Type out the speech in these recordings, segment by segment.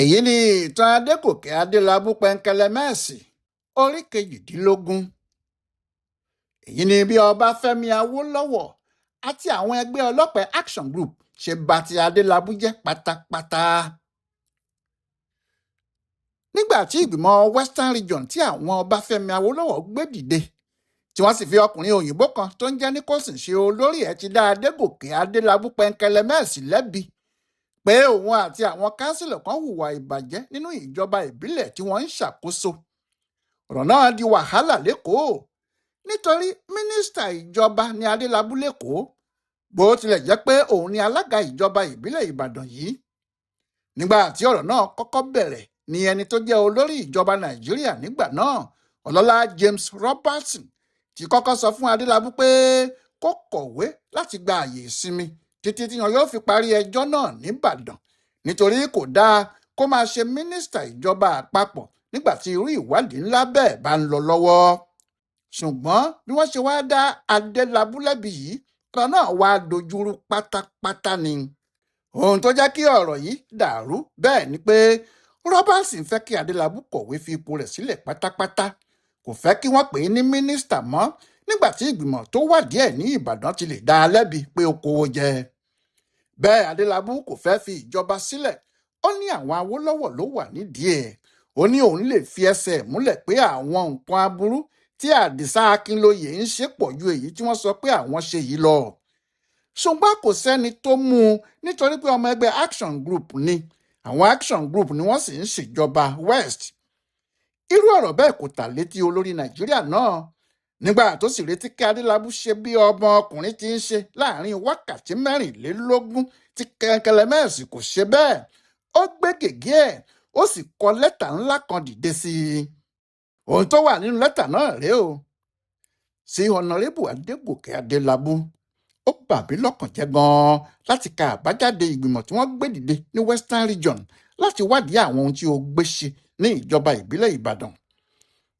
Èyí ni ìtàn Adégòkè Adélábù Pẹ́ńkẹ́lẹ́mẹ́ẹ̀sì orí 18. Èyí ni bí Ọbáfẹ́mi Awólọ́wọ̀ àti àwọn ẹgbẹ́ ọlọ́pẹ́ Action Group ṣe ba ti Adélábù jẹ́ pátápátá. Nígbà tí ìgbìmọ̀ Western Region tí àwọn Ọbáfẹ́mi Awólọ́wọ̀ gbé dìde, tí wọ́n sì fi ọkùnrin òyìnbó kan tó ń jẹ́ Nicholson ṣe olórí ẹ̀, ti dá Adégòkè Adélábù Pẹ́ńkẹ́lẹ́mẹ́ẹ̀sì lẹ́bi pé òun àti àwọn kánsílọ̀ kan hùwà ìbàjẹ́ nínú ìjọba ìbílẹ̀ tí wọ́n ń ṣàkóso. Ọ̀rọ̀ náà di wàhálà l'Ékòó nítorí mínísítà ìjọba ní Adélábù l'Ékòó, bó tilẹ̀ jẹ́ pé òun ni alága ìjọba ìbílẹ̀ Ìbàdàn yìí. Nígbà tí ọ̀rọ̀ náà kọ́kọ́ bẹ̀rẹ̀ ni ẹni tó jẹ́ olórí ìjọba Nàìjíríà nígbà náà, Ọlọ́lá James Robertson, ti kọ́kọ́ sọ fún Adélábù pé kó kọ̀wé láti gba àyè ìsinmi títí tí wọn yóò fi parí ẹjọ́ náà nìbàdàn, nítorí kò dáa kó máa ṣe mínísítà ìjọba àpapọ̀ nígbà tí irú ìwádìí ńlá bẹ́ẹ̀ bá ń lọ lọ́wọ́. Ṣùgbọ́n bí wọ́n ṣe wáá dá Adélábù lẹ́bi yìí, ọ̀rọ̀ náà wàá dojúrú pátápátá ni. Ohun tó jẹ́ kí ọ̀rọ̀ yìí dàrú bẹ́ẹ̀ ni pé Robertson fẹ́ kí Adélábù kọ̀wé fi ipò rẹ̀ sílẹ̀ pátápátá, kò fẹ́ kí wọ́n pè é ní mínísítà mọ́ nígbà tí ìgbìmọ̀ tó wádìí ẹ̀ ní Ìbàdàn ti lè dá a lẹ́bi pé ó kówó jẹ. Bẹ́ẹ̀ Adélábù kò fẹ́ fi ìjọba sílẹ̀, ó ní àwọn Awólọ́wọ̀ ló wà nídìí ẹ̀. Ó ní òun lè fi ẹsẹ̀ múlẹ̀ pé àwọn nǹkan aburú tí Àdìsá Akínlóye ń ṣe pọ̀ ju èyí tí wọ́n sọ pé àwọn ṣe yìí lọ. Ṣùgbọ́n kò sẹ́ni tó mú un nítorí pé ọmọ ẹgbẹ́ Action Group ni. Àwọn Action Group ni wọ́n sì ń ṣèjọba West. Irú ọ̀rọ̀ bẹ́ẹ̀ kò tà létí olórí Nàìjíríà náà. Nígbà tó sì retí kí Adélábù ṣe bí ọmọ ọkùnrin ti ń ṣe láàrin wákàtí 24 tí Kẹ̀kẹ́lẹ́mẹ́ẹ̀sì kò ṣe bẹ́ẹ̀, ó gbé gègé ẹ̀, ó sì kọ lẹ́tà ńlá kan dìde sí i. Ohun tó wà nínú lẹ́tà náà rèé o. Sí Ọ̀nàrẹ́bù Adégòkè Adélábù, ó bà mí lọ́kàn jẹ́ gan-an láti ka àbájáde ìgbìmọ̀ tí wọ́n gbé dìde ní Western Region láti wádìí àwọn ohun tí o gbé ṣe ní ìjọba ìbílẹ̀ Ìbàdàn.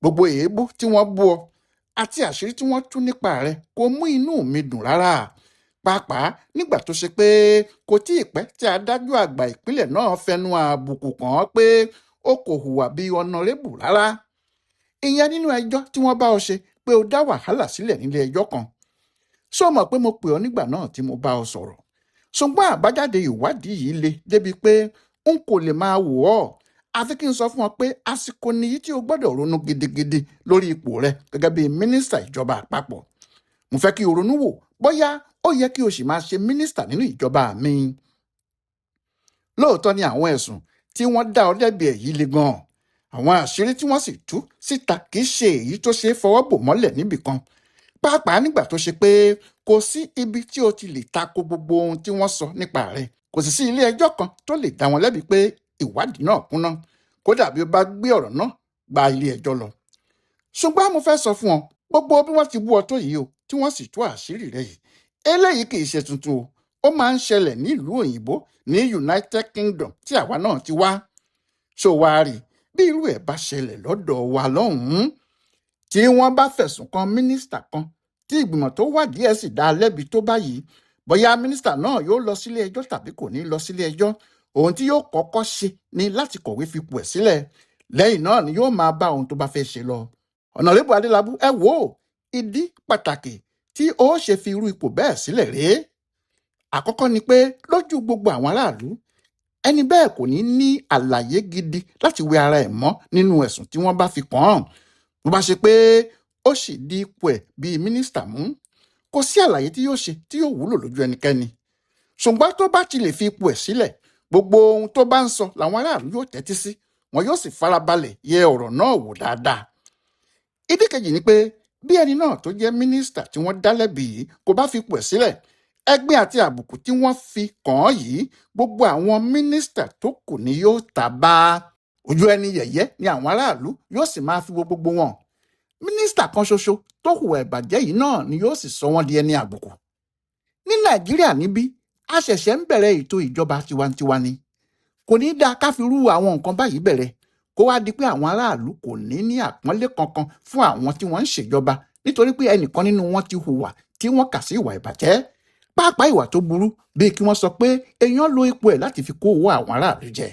Gbogbo èébú tí wọ́n bú ọ àti àṣírí tí wọ́n tú nípa rẹ̀ kò mú inú mi dùn rárá. Pàápàá nígbà tó ṣe pé kò tí ì pẹ́ tí adájọ́ àgbà ìpínlẹ̀ náà fẹnu àbùkù kàn án pé ó kò hùwà bí ọ̀nàrẹ́bù rárá. Ìyẹn nínú ẹjọ́ tí wọ́n bá ọ ṣe pé o dá wàhálà sílẹ̀ nílé ẹjọ́ kan. Ṣó mọ̀ pé mo pè ọ́ nígbà náà tí mo bá ọ sọ̀rọ̀? Ṣùgbọ́n àbájáde ìwádìí yìí le débi pé n kò lè máa wò ọ́. Àfi kí n sọ fún ọ pé àsìkò nìyí tí o gbọ́dọ̀ ronú gidigidi lórí ipò rẹ gẹ́gẹ́ bí mínísítà ìjọba àpapọ̀. Mo fẹ́ kí o ronú wò bóyá ó yẹ kí o sì máa ṣe mínísítà nínú ìjọba mi. Lóòótọ́ ni àwọn ẹ̀sùn tí wọ́n dá ọ lẹ́bi ẹ̀ yìí le gan-an. Àwọn àṣírí tí wọ́n sì tú síta kì í ṣe èyí tó ṣe é fọwọ́ bò mọ́lẹ̀ níbìkan. Pàápàá nígbà tó ṣe pé kò sí ibi tí o ti lè tako gbogbo ohun tí wọ́n sọ nípa rẹ̀. Kò sì sí ilé ẹjọ́ kan tó lè dá wọn lẹ́bi pé ìwádìí náà kúnná, kódà bí o bá gbé ọ̀rọ̀ náà gba ilé ẹjọ́ lọ. Ṣùgbọ́n mo fẹ́ sọ fún ọ, gbogbo bí wọ́n ti bú ọ tó yìí o, tí wọ́n sì tú àṣírí rẹ yìí, eléyìí kì í ṣe tuntun o. Ó máa ń ṣẹlẹ̀ nílùú òyìnbó ní United Kingdom tí àwa náà ti wá. Ṣó wá rí bí irú ẹ̀ bá ṣẹlẹ̀ lọ́dọ̀ wa lọ́hùn-ún, tí wọ́n bá fẹ̀sùn kan mínísítà kan tí ìgbìmọ̀ tó wádìí ẹ̀ sì dá a lẹ́bi tó báyìí, bóyá mínísítà náà yóò lọ sílé ẹjọ́ tàbí kò ní lọ sílé ẹjọ́, ohun tí yóò kọ́kọ́ ṣe ni láti kọ̀wé fipò ẹ̀ sílẹ̀. Lẹ́yìn náà ni yóò máa bá ohun tó bá fẹ́ ṣe lọ. Ọ̀nàrẹ́bù Adélábù, ẹ wò ó, ìdí pàtàkì tí ó ṣe fi irú ipò bẹ́ẹ̀ sílẹ̀ rèé. Àkọ́kọ́ ni pé lójú gbogbo àwọn aráàlú, ẹni bẹ́ẹ̀ kò ní ní àlàyé gidi láti wẹ ara ẹ̀ mọ́ nínú ẹ̀sùn tí wọ́n bá fi kàn án. Bó bá ṣe pé ó sì di ipò ẹ̀ bíi mínísítà mú, kò sí àlàyé tí yóò ṣe tí yóò wúlò lójú ẹnikẹ́ni. Ṣùgbọ́n tó bá ti lè fi ipò ẹ̀ sílẹ̀, gbogbo ohun tó bá ń sọ làwọn aráàlú yóò tẹ́tí sí, wọn yóò sì farabalẹ̀ yẹ ọ̀rọ̀ náà wò dáadáa. Ìdí kejì ni pé bí ẹni náà tó jẹ́ mínísítà tí wọ́n dá lẹ́bi yìí kò bá fi ipò ẹ̀ sílẹ̀, ẹgbẹ́ àti àbùkù tí wọ́n fi kàn án yìí, gbogbo àwọn mínísítà tó kù ni yóò ta bá. Ojú ẹni yẹ̀yẹ́ ni àwọn aráàlú yóò sì máa fi wo gbogbo wọn. Mínísítà kan ṣoṣo tó hùwà ìbàjẹ́ yìí náà ni yóò sì sọ wọ́n di ẹni àbùkù. Ní Nàìjíríà níbí, a ṣẹ̀ṣẹ̀ ń bẹ̀rẹ̀ ètò ìjọba tiwantiwa ni. Kò ní dáa ká fi rú àwọn nǹkan báyìí bẹ̀rẹ̀, kó wá di pé àwọn aráàlú kò ní ní àpọ́nlé kankan fún àwọn tí wọ́n ń ṣèjọba nítorí pé ẹnìkan nínú wọn ti hùwà tí wọ́n kà sí ìwà ìbàjẹ́. Pàápàá ìwà tó burú bíi kí wọ́n sọ pé èèyàn lo ipò ẹ̀ láti fi kó owó àwọn aráàlú jẹ.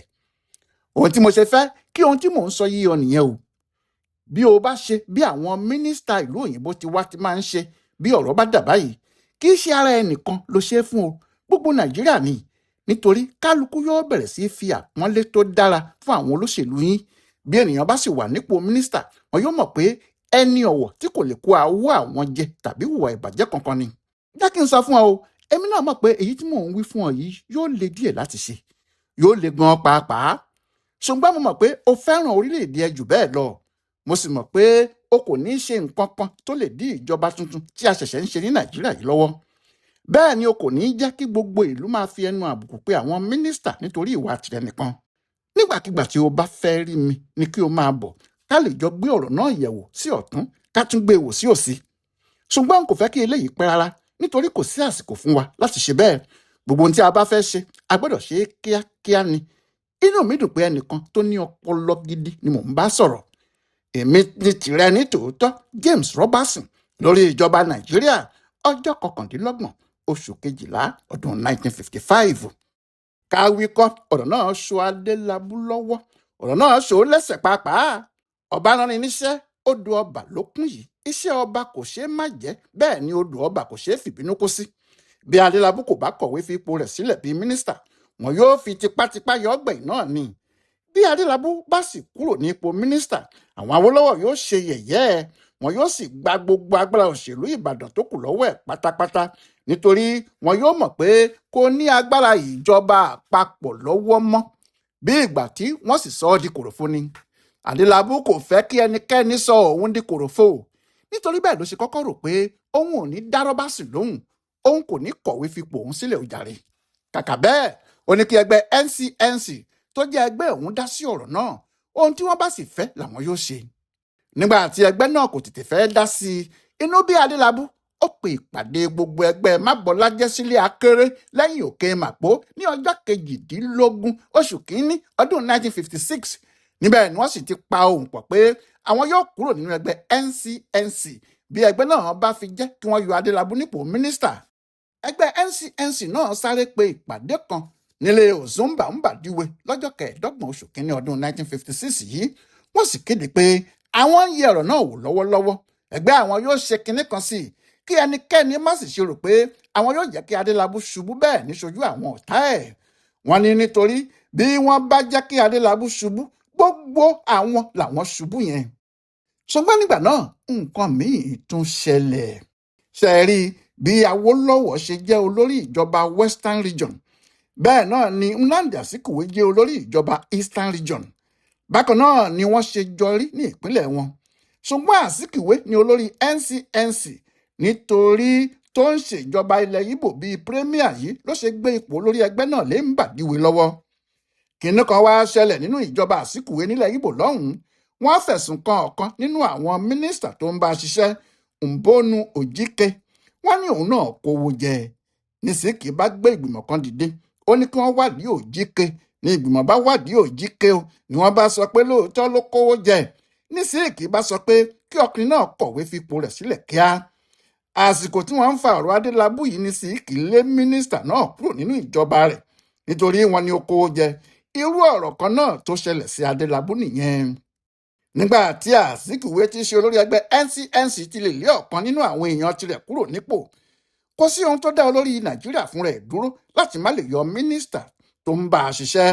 Ohun tí mo ṣe fẹ́ kí ohun tí mò ń sọ yí ọ nìyẹn o. Bí o bá ṣe bí àwọn mínísítà ìlú òyìnbó ti wá ti máa ń ṣe bí ọ̀rọ̀ bá dà báyìí, kì í ṣe ara ẹnìkan ló ṣe é fún o, gbogbo Nàìjíríà ni. Nítorí kálukú yóò bẹ̀rẹ̀ sí í fi àpọ́nlé tó dára fún àwọn olóṣèlú yín. Bí ènìyàn bá sì wà nípò mínísítà, wọn yóò mọ̀ pé ẹni ọ̀wọ̀ tí kò lè kó owó àwọn jẹ tàbí hùwà ìbàjẹ́ kankan ni. Jẹ́ kí n sọ fún ọ o, èmi náà mọ̀ pé èyí tí mò ń wí fún ọ yìí yóò le díẹ̀ láti ṣe, yóò le gan pàápàá. Ṣùgbọ́n mo mọ̀ pé o fẹ́ràn orílẹ̀-èdè ẹ jù bẹ́ẹ̀ lọ. Mo sì mọ̀ pé o kò ní í ṣe nǹkan kan tó lè dí ìjọba tuntun tí a ṣẹ̀ṣẹ̀ ń ṣe ní Nàìjíríà yìí lọ́wọ́. Bẹ́ẹ̀ ni o kò ní í jẹ́ kí gbogbo ìlú máa fi ẹnu àbùkù pé àwọn mínísítà nítorí ìwà tirẹ̀ nìkan. Nígbàkigbà tí o bá fẹ́ rí mi ni kí o máa bọ̀, ká lè jọ gbé ọ̀rọ̀ náà yẹ̀wò sí ọ̀tún, ká tún gbé e wò sí òsì. Ṣùgbọ́n n kò fẹ́ kí eléyìí pẹ́ rárá, nítorí kò sí àsìkò fún wa láti ṣe bẹ́ẹ̀. Gbogbo ohun tí a bá fẹ́ ṣe, a gbọ́dọ̀ ṣe é kíákíá ni. Inú mi dùn pé ẹnìkan tó ní ọpọlọ gidi ni mò ń bá sọ̀rọ̀. Èmi ní tìrẹ ní tòótọ́, James Robertson, lórí ìjọba Nàìjíríà, ọjọ́ 29 oṣù kejìlá ọdún 1955. Káwíkọ́, ọ̀rọ̀ náà ṣo Adélábù lọ́wọ́, ọ̀rọ̀ náà ṣo lẹ́sẹ̀ pàápàá. Ọba ránni níṣẹ́, odò ọba ló kún yìí. Iṣẹ́ ọba kò ṣeé má jẹ́, bẹ́ẹ̀ ni odò ọba kò ṣeé fìbínú kó sí. Bí Adélábù kò bá kọ̀wé fi ipò rẹ̀ sílẹ̀ bíi mínísítà, wọn yóò fi tipátipá yọ ọgbẹ̀yìn náà ni. Bí Adélábù bá sì kúrò ní ipò mínísítà, àwọn Awólọ́wọ̀ yóò ṣe yẹ̀yẹ́ ẹ̀, wọn yóò sì gba gbogbo agbára òṣèlú Ìbàdàn tó kù lọ́wọ́ ẹ̀ pátápátá, nítorí wọn yóò mọ̀ pé kò ní agbára ìjọba àpapọ̀ lọ́wọ́ mọ́. Bí ìgbà tí wọ́n sì sọ ọ́ di kòròfo ni. Adélábù kò fẹ́ kí ẹnikẹ́ni sọ òun di kòròfo. Nítorí bẹ́ẹ̀ ló ṣe kọ́kọ́ rò pé òun ò ní dá Robertson lóhùn, òun kò ní kọ̀wé fipò òun sílẹ̀ òjàre. Kàkà bẹ́ẹ̀, ó ní kí ẹgbẹ́ NCNC tó jẹ́ ẹgbẹ́ òun dá sí ọ̀rọ̀ náà, ohun tí wọ́n bá sì fẹ́ làwọn yóò ṣe. Nígbà tí ẹgbẹ́ náà kò tètè fẹ́ dá sí i, inú bí Adélábù, ó pe ìpàdé gbogbo ẹgbẹ́ Mábọ́lájẹ́ sílé Akéré lẹ́yìn Òkè Màpó ní ọjọ́ 18 oṣù kínní ọdún 1956. Níbẹ̀ ni wọ́n sì ti pa ohùn pọ̀ pé àwọn yóò kúrò nínú ẹgbẹ́ NCNC bí ẹgbẹ́ náà bá fi jẹ́ kí wọ́n yọ Adélábù nípò mínísítà. Ẹgbẹ́ NCNC náà sáré pe ìpàdé kan nílé Ozumba Mbadiwe lọ́jọ́ 25 oṣù kínní ọdún 1956 yìí. Wọ́n sì kéde pé àwọn ń yẹ ọ̀rọ̀ náà wò lọ́wọ́lọ́wọ́. Ẹgbẹ́ àwọn yóò ṣe kinní kan sí i, kí ẹnikẹ́ni má sì ṣe rò pé àwọn yóò jẹ́ kí Adélábù ṣubú bẹ́ẹ̀ níṣojú àwọn ọ̀tá ẹ̀. Wọ́n ní nítorí bí wọ́n bá jẹ́ kí Adélábù ṣubú, gbogbo àwọn làwọn ṣubú yẹn. Ṣùgbọ́n nígbà náà nǹkan míì tún ṣẹlẹ̀. Ṣe rí bí Awólọ́wọ̀ ṣe jẹ́ olórí ìjọba Western Region, bẹ́ẹ̀ náà ni Nnamdi Azikiwe jẹ́ olórí ìjọba Eastern Region. Bákan náà ni wọ́n ṣe jọ rí ní ìpínlẹ̀ wọn. Ṣùgbọ́n Azikiwe ni olórí NCNC nítorí tó ń ṣèjọba ilẹ̀ Ìgbò bíi premier yìí ló ṣe gbé ipò olórí ẹgbẹ́ náà lé Mbadiwe lọ́wọ́. Kìnnì kan wá ṣẹlẹ̀ nínú ìjọba Azikiwe nílẹ̀ Ìgbò lọ́hùn-ún. Wọ́n fẹ̀sùn kan ọ̀kan nínú àwọn mínísítà tó ń bá a ṣiṣẹ́, Mbonu Ojike. Wọ́n ní òun náà kówó jẹ. Nísìkì bá gbé ìgbìmọ̀ kan dìde, ó ní kí wọ́n wádìí Ojike. Ní ìgbìmọ̀ bá wádìí Ojike o, ni wọ́n bá sọ pé lóòótọ́ ló kówó jẹ. Nísìkì bá sọ pé kí ọkùnrin náà kọ̀wé fipò rẹ̀ sílẹ̀ kíá. Àsìkò tí wọ́n ń fa ọ̀rọ̀ Adélábù yìí ní Síìkì lé mínísítà náà kúrò nínú ìjọba rẹ̀ nítorí wọ́n ní ó kówó jẹ. Irú ọ̀rọ̀ kan náà tó ṣẹlẹ̀ sí Adélábù nìyẹn. Nígbà tí Azikiwe ti ṣe olórí ẹgbẹ́ NCNC ti lè lé ọ̀kan nínú àwọn èèyàn tirẹ̀ kúrò nípò, kò sí ohun tó dá olórí Nàìjíríà fún rẹ̀ dúró láti má lè yọ mínísítà tó ń bá a ṣiṣẹ́.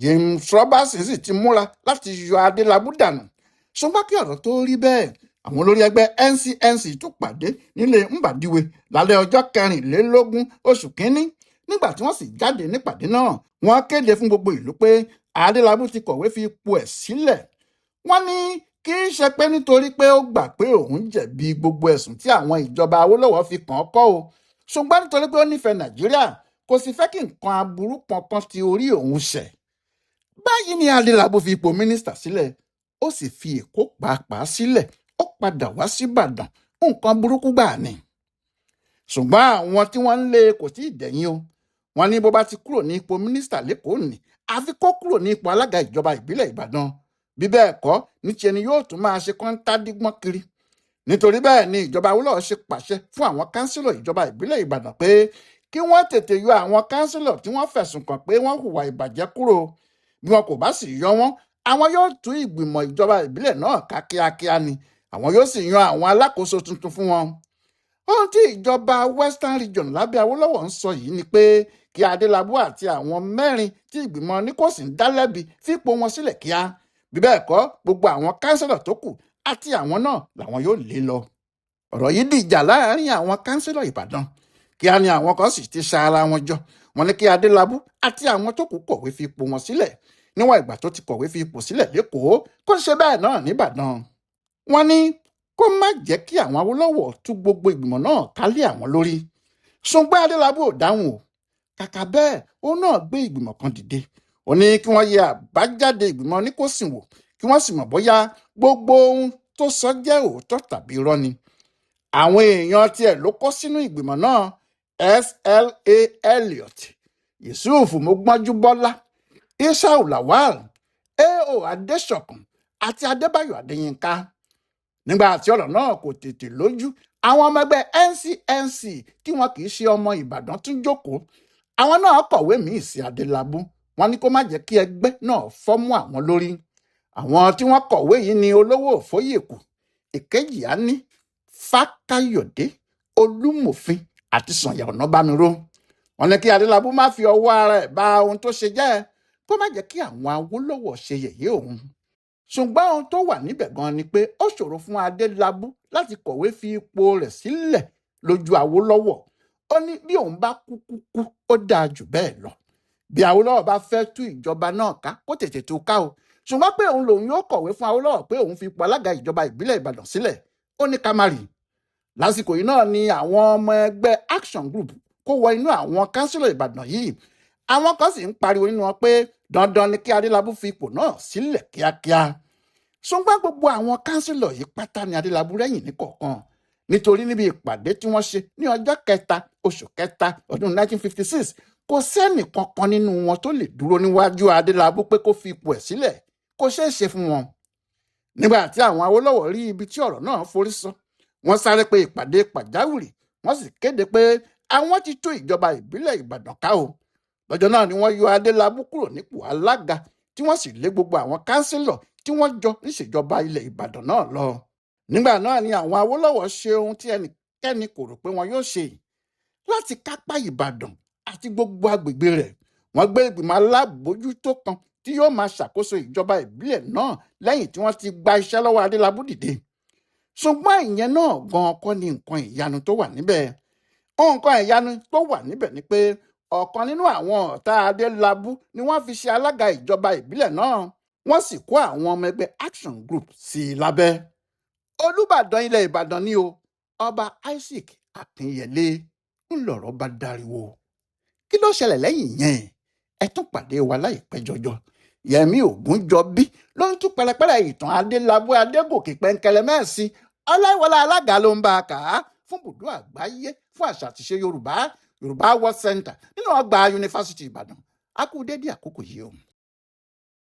James Robertson sì ti múra láti yọ Adélábù dànù. Ṣùgbọ́n kí ọ̀rọ̀ tó rí bẹ́ẹ̀, àwọn olórí ẹgbẹ́ NCNC tún pàdé nílé Mbadiwe lálẹ́ ọjọ́ 24 oṣù kínní. Nígbà tí wọ́n sì jáde nípàdé náà, wọ́n kéde fún gbogbo ìlú pé Adélábù ti kọ̀wé fi ipò ẹ̀ sílẹ̀. Wọ́n ní kì í ṣe pé nítorí pé ó gbà pé òun jẹ̀bi gbogbo ẹ̀sùn tí àwọn ìjọba Awólọ́wọ̀ fi kàn án kọ́ o, ṣùgbọ́n nítorí pé ó nífẹ̀ẹ́ Nàìjíríà, kò sì fẹ́ kí nǹkan aburú kankan ti orí òun ṣẹ̀. Báyìí ni Adélábù fi ipò mínísítà sílẹ̀, ó sì fi Èkó pàápàá sílẹ̀, ó padà wá síbàdàn. Nǹkan burúkú gbà ni. Ṣùgbọ́n àwọn tí wọ́n ń lé kò tí ì dẹ̀yìn o. Wọ́n ní bó bá ti kúrò ní ipò mínísítà lẹ́kọ̀ọ́ ní, àfi kó kúrò ní ipò alága ìjọba ìbílẹ̀ Ìbàdàn. Bí bẹ́ẹ̀ kọ́, níṣe ni yóò tún máa ṣe kọ́ńtàdígbọ́n kiri. Nítorí bẹ́ẹ̀ ni ìjọba Awólọ́wọ̀ ṣe pàṣẹ fún àwọn kánsílọ̀ ìjọba ìbílẹ̀ Ìbàdàn pé kí wọ́n tètè yọ àwọn kánsílọ̀ tí wọ́n fẹ̀sùn kàn pé wọ́n hùwà ìbàjẹ́ kúrò. Bí wọn kò bá sì yọ wọ́n, àwọn yóò tú ìgbìmọ̀ ìjọba ìbílẹ̀ náà ká kíákíá ni, àwọn yóò sì yan àwọn alákòóso tuntun fún wọn. Ohun tí ìjọba Western Region lábẹ́ Awólọ́wọ̀ ń sọ yìí ni pé kí Adélábù àti àwọn mẹ́rin tí ìgbìmọ̀ Nicholson dá lẹ́bi fipò wọn sílẹ̀ kíá. Bí bẹ́ẹ̀ kọ́, gbogbo àwọn kánsílọ̀ tó kù àti àwọn náà làwọn yóò lé lọ. Ọ̀rọ̀ yìí dìjà láàárín àwọn kánsílọ̀ Ìbàdàn. Kíá ni àwọn kan sì ti sa ara wọn jọ. Wọ́n ní kí Adélábù àti àwọn tó kù kọ̀wé fi ipò wọn sílẹ̀. Níwọ̀n ìgbà tó ti kọ̀wé fi ipò sílẹ̀ lÉkòó, kó ṣe bẹ́ẹ̀ náà nìbàdàn. Wọ́n ní kó má jẹ́ kí àwọn Awólọ́wọ̀ tú gbogbo ìgbìmọ̀ náà kálé àwọn lórí. Ṣùgbọ́n Adélábù ò dáhùn o. Kàkà bẹ́ẹ̀, òun náà gbé ìgbìmọ̀ kan dìde. Ó ní kí wọ́n yẹ àbájáde ìgbìmọ̀ Nicholson wò, kí wọ́n sì mọ̀ bóyá gbogbo ohun tó sọ jẹ́ òótọ́ tàbí irọ́ ni. Àwọn èèyàn tiẹ̀ ló kó sínú ìgbìmọ̀ náà: SLA Elliot, Yusuf Mogbọ́njúbọ́lá, Ishau Lawal, AO Adéṣọ̀kan àti Adébáyọ̀ Adéyínká. Nígbà tí ọ̀rọ̀ náà kò tètè lójú, àwọn ọmọ ẹgbẹ́ NCNC tí wọn kì í ṣe ọmọ Ìbàdàn tún jókòó. Àwọn náà kọ̀wé míì sí Adélábù. Wọ́n ní kó má jẹ́ kí ẹgbẹ́ náà fọ́ mọ́ àwọn lórí. Àwọn tí wọ́n kọ̀wé yìí ni Olówó Òfóyèkù, Ìkejì Ani, Fákáyọ̀dé, Olúmọ̀fin àti Sànyà Ọ̀nàbámiró. Wọ́n ní kí Adélábù má fi ọwọ́ ara ẹ̀ bà ohun tó ṣe jẹ́, kó má jẹ́ kí àwọn Awólọ́wọ̀ ṣe yẹ̀yẹ́ òun. Ṣùgbọ́n ohun tó wà níbẹ̀ gan ni pé ó ṣòro fún Adélábù láti kọ̀wé fi ipò rẹ̀ sílẹ̀ lójú Awólọ́wọ̀. Ó ní bí òun bá kú kúkú, ó dáa jù bẹ́ẹ̀ lọ. Bí Awólọ́wọ̀ bá fẹ́ tú ìjọba náà ká, kó tètè tú ká o. Ṣùgbọ́n pé òun lòun yóò kọ̀wé fún Awólọ́wọ̀ pé òun fi ipò alága ìjọba ìbílẹ̀ Ìbàdàn sílẹ̀, ó ní ká má rí. Lásìkò yìí náà ni àwọn ọmọ ẹgbẹ́ Action Group kó wọ inú àwọn kánsílọ̀ Ìbàdàn yìí. Àwọn kan sì ń pariwo nínú wọn pé dandan ni kí Adélábù fi ipò náà sílẹ̀ kíákíá. Ṣùgbọ́n gbogbo àwọn kánsílọ̀ yìí pátá ni Adélábù rẹ́yìn ní kọ̀ọ̀kan, nítorí níbi ìpàdé tí wọ́n ṣe ní ọjọ́ kẹta oṣù kẹta ọdún 1956, kò sẹ́nì kankan nínú wọn tó lè dúró níwájú Adélábù pé kó fi ipò ẹ̀ sílẹ̀. Kò ṣeé ṣe fún wọn. Nígbà tí àwọn Awólọ́wọ̀ rí ibi tí ọ̀rọ̀ náà forí sọ, wọ́n sáré pe ìpàdé pàjáwìrì, wọ́n sì kéde pé àwọn ti tú ìjọba ìbílẹ̀ Ìbàdàn ká o. Lọ́jọ́ náà ni wọ́n yọ Adélábù kúrò nípò alága, tí wọ́n sì lé gbogbo àwọn kánsílọ̀ tí wọ́n jọ níṣèjọba ilẹ̀ Ìbàdàn náà lọ. Nígbà náà ni àwọn Awólọ́wọ̀ ṣe ohun tí ẹnikẹ́ni kò rò pé wọn yóò ṣe láti kápá Ìbàdàn àti gbogbo agbègbè rẹ̀. Wọ́n gbé ìgbìmọ̀ alábòójútó kan tí yóò máa ṣàkóso ìjọba ìbílẹ̀ náà lẹ́yìn tí wọ́n ti gba iṣẹ́ lọ́wọ́ Adélábù dìde. Ṣùgbọ́n ìyẹn náà gan-an kọ́ ni nǹkan ìyanu tó wà níbẹ̀. Nǹkan ìyanu tó wà níbẹ̀ ni pé ọ̀kan nínú àwọn ọ̀tá Adélábù ni wọ́n fi ṣe alága ìjọba ìbílẹ̀ náà. Wọ́n sì kó àwọn ọmọ ẹgbẹ́ Action Group sí i lábẹ́. Olúbàdàn ilẹ̀ Ìbàdàn ni o, Ọba Isaac Akínyẹlé. Ń lọ̀rọ̀ bá dariwo. Kí ló ṣẹlẹ̀ lẹ́yìn yẹn? Ẹ tún pàdé wa láìpẹ́ jọjọ. Yẹmí Ògúnjọbí ló ń tú pẹrẹpẹrẹ ìtàn Adélábù Adégòkè Pẹ̀ǹkẹlẹ̀ mẹ́sìn. Ọláìwọlá Alága ló ń bá a kà á fún bùdó àgbáyé fún àṣà àtiṣe Yorùbá, Yorùbá World Center nínú ọgbà Yunifásitì Ìbàdàn. A kú dédé àkókò yìí o.